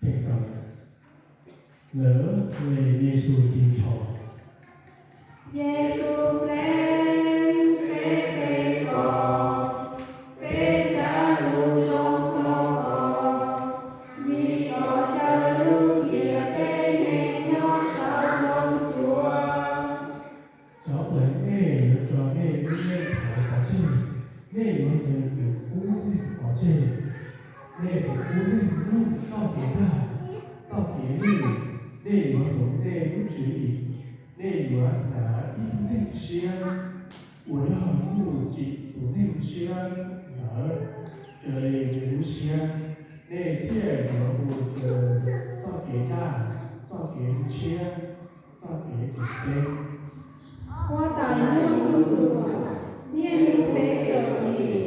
Ces tau lawv, Yexus tis ntsho, Yexus Pleev, peb pe ko, peb cab lub zoo xov os, vim cov cawv lub ntiav peb neeg nyob saum ntoo cuav. Cov pleev nej yuav tso nej lub neej thaiv pov tseg, nej yuav ntes tus qub neeg pov tseg. Nej tus qub neeg nug txoj kev dag, txoj kev lwj, nej yuav hloov nej lub tswv yim. Nej yuav hnav ib tug neeg tshiab uas yog mus tsim tus neeg tshiab ntawd raws li nws lub siab. Nej thiaj yuav mus raws txoj kev dag, txoj kev tshiab, txoj kev tseem ceeb. Huab Tais Nyuj Ntub, niaj hnub peb txom nyem,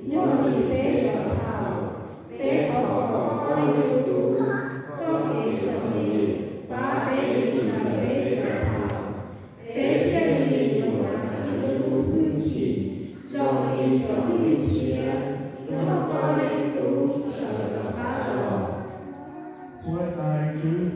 nyuaj vim peb yuav txhaum, peb thov kom Leej Tub txoj kev txom nyem pab peb dim ntawm peb yuav txhaum, peb thiaj li yuav hnav ib lub hwj chim zoo li cov neeg tshiab nrog koj Leej Tub sawv rov qab los. Huab Tais Tswv